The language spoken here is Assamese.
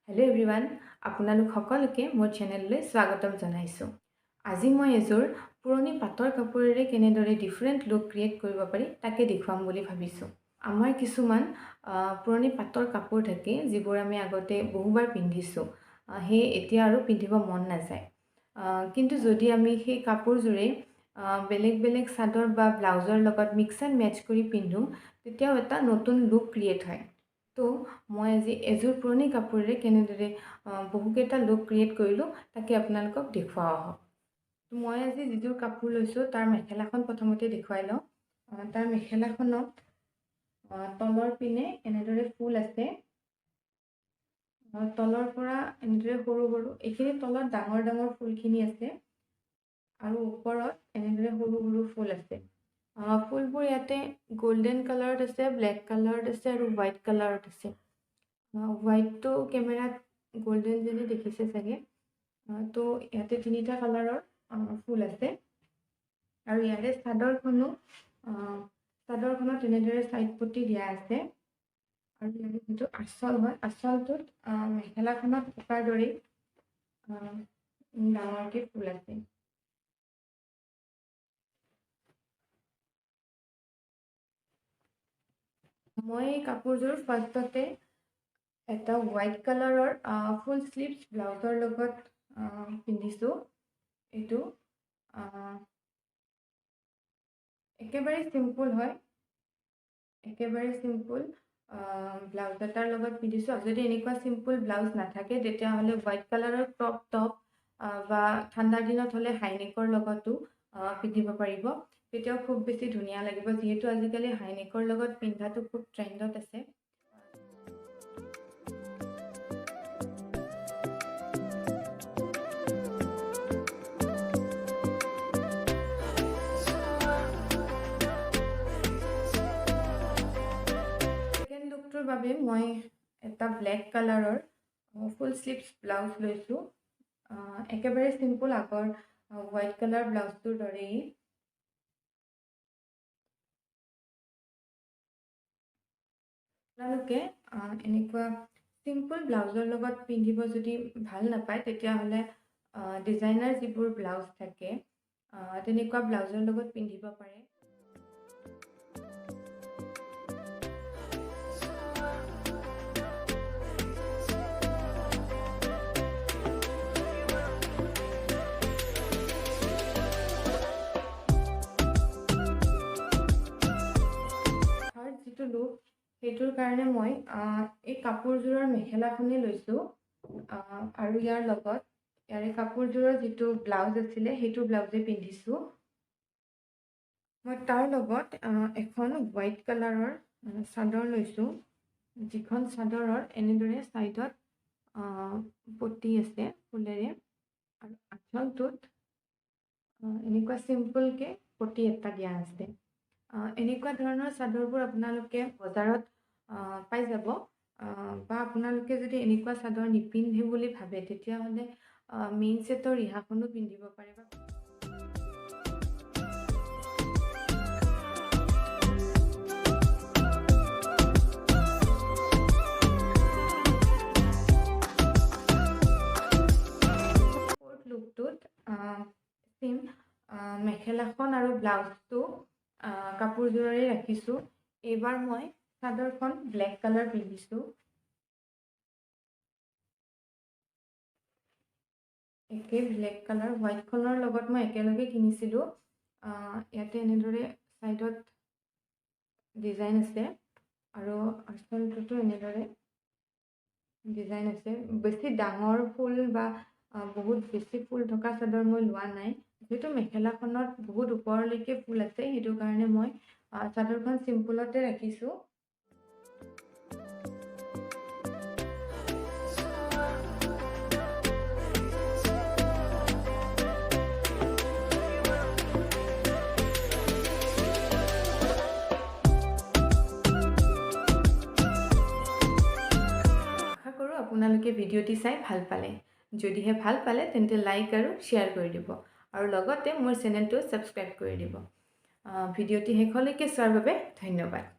হেল্ল' এভৰিৱান, আপোনালোক সকলোকে মোৰ চেনেললৈ স্বাগতম জনাইছোঁ। আজি মই এযোৰ পুৰণি পাটৰ কাপোৰেৰে কেনেদৰে ডিফাৰেণ্ট লুক ক্ৰিয়েট কৰিব পাৰি, তাকে দেখুৱাম বুলি ভাবিছোঁ। আমাৰ কিছুমান পুৰণি পাটৰ কাপোৰ থাকে, যিবোৰ আমি আগতে বহুবাৰ পিন্ধিছোঁ, সেয়ে এতিয়া আৰু পিন্ধিব মন নাযায়। কিন্তু যদি আমি সেই কাপোৰযোৰেই বেলেগ বেলেগ চাদৰ বা ব্লাউজৰ লগত মিক্স এণ্ড মেটচ কৰি পিন্ধোঁ, তেতিয়াও এটা নতুন লুক ক্ৰিয়েট হয়। তো মই আজি এযোৰ পুৰণি কাপোৰেৰে কেনেদৰে বহুকেইটা লুক ক্ৰিয়েট কৰিলোঁ, তাকে আপোনালোকক দেখুৱাওঁ আহক। মই আজি যিযোৰ কাপোৰ লৈছোঁ, তাৰ মেখেলাখন প্ৰথমতে দেখুৱাই লওঁ। তাৰ মেখেলাখনত তলৰ পিনে এনেদৰে ফুল আছে। তলৰ পৰা এনেদৰে সৰু সৰু, এইখিনি তলত ডাঙৰ ডাঙৰ ফুলখিনি আছে আৰু ওপৰত এনেদৰে সৰু সৰু ফুল আছে। ফুলবোৰ ইয়াতে গল্ডেন কালাৰত আছে, ব্লেক কালাৰত আছে আৰু হোৱাইট কালাৰত আছে। হোৱাইটটো কেমেৰাত গল্ডেন যেনে দেখিছে চাগে। তো ইয়াতে তিনিটা কালাৰৰ ফুল আছে আৰু ইয়াৰে চাদৰখনত এনেদৰে চাইড পটি দিয়া আছে। আৰু ইয়াৰে যিটো আঁচল হয়, আঁচলটোত মেখেলাখনত থকাৰ দৰেই ডাঙৰকৈ ফুল আছে। মই এই কাপোৰযোৰ ফাৰ্ষ্টতে এটা হোৱাইট কালাৰৰ ফুল শ্লিভছ ব্লাউজৰ লগত পিন্ধিছোঁ। এইটো একেবাৰে চিম্পুল হয়, একেবাৰে চিম্পুল ব্লাউজ এটাৰ লগত পিন্ধিছোঁ। আৰু যদি এনেকুৱা চিম্পুল ব্লাউজ নাথাকে, তেতিয়াহ'লে হোৱাইট কালাৰৰ ক্ৰপ টপ বা ঠাণ্ডাৰ দিনত হ'লে হাইনেকৰ লগতো পিন্ধিব পাৰিব, তেতিয়াও খুব বেছি ধুনীয়া লাগিব, যিহেতু আজিকালি হাইনেকৰ লগত পিন্ধাটো খুব ট্ৰেণ্ডত আছে। ছেকেণ্ড লুকটোৰ বাবে মই এটা ব্লেক কালাৰৰ ফুল শ্লিভছ ব্লাউজ লৈছোঁ। একেবাৰে চিম্পুল, আগৰ হোৱাইট কালাৰ ব্লাউজটোৰ দৰেই। আপোনালোকে এনেকুৱা চিম্পুল ব্লাউজৰ লগত পিন্ধিব যদি ভাল নাপায়, তেতিয়াহ'লে ডিজাইনাৰ যিবোৰ ব্লাউজ থাকে, তেনেকুৱা ব্লাউজৰ লগত পিন্ধিব পাৰে। থাৰ্ড যিটো লুক, সেইটোৰ কাৰণে মই এই কাপোৰযোৰৰ মেখেলাখনেই লৈছোঁ আৰু ইয়াৰ লগত ইয়াৰে কাপোৰযোৰৰ যিটো ব্লাউজ আছিলে, সেইটো ব্লাউজে পিন্ধিছোঁ মই। তাৰ লগত এখন হোৱাইট কালাৰৰ চাদৰ লৈছোঁ, যিখন চাদৰৰ এনেদৰে ছাইডত পটি আছে ফুলেৰে আৰু আঁচলটোত এনেকুৱা চিম্পুলকৈ পটি এটা দিয়া আছে। এনেকুৱা ধৰণৰ চাদৰবোৰ আপোনালোকে বজাৰত পাই যাব, বা আপোনালোকে যদি এনেকুৱা চাদৰ নিপিন্ধে বুলি ভাবে, তেতিয়াহ'লে মেইন ছেটৰ ৰিহাখনো পিন্ধিব পাৰে। বা ফ'ৰ্থ লুকটোত ছেইম মেখেলাখন আৰু ব্লাউজটো কাপোৰযোৰৰে ৰাখিছোঁ। এইবাৰ মই চাদৰখন ব্লেক কালাৰ পিন্ধিছোঁ। একে ব্লেক কালাৰ, হোৱাইটখনৰ লগত মই একেলগে কিনিছিলোঁ। ইয়াতে এনেদৰে ছাইডত ডিজাইন আছে আৰু আচলটোতো এনেদৰে ডিজাইন আছে। বেছি ডাঙৰ ফুল বা বহুত বেছি ফুল থকা চাদৰ মই লোৱা নাই, যিহেতু মেখেলাখনত বহুত ওপৰলৈকে ফুল আছে, সেইটো কাৰণে মই চাদৰখন চিম্পুলতে ৰাখিছোঁ। আশা কৰোঁ আপোনালোকে ভিডিঅ'টি চাই ভাল পালে। যদিহে ভাল পালে, তেন্তে লাইক আৰু শ্বেয়াৰ কৰি দিব আৰু লগতে মোৰ চেনেলটো ছাবস্ক্ৰাইব কৰি দিব। ভিডিঅ'টি শেষলৈকে চোৱাৰ বাবে ধন্যবাদ।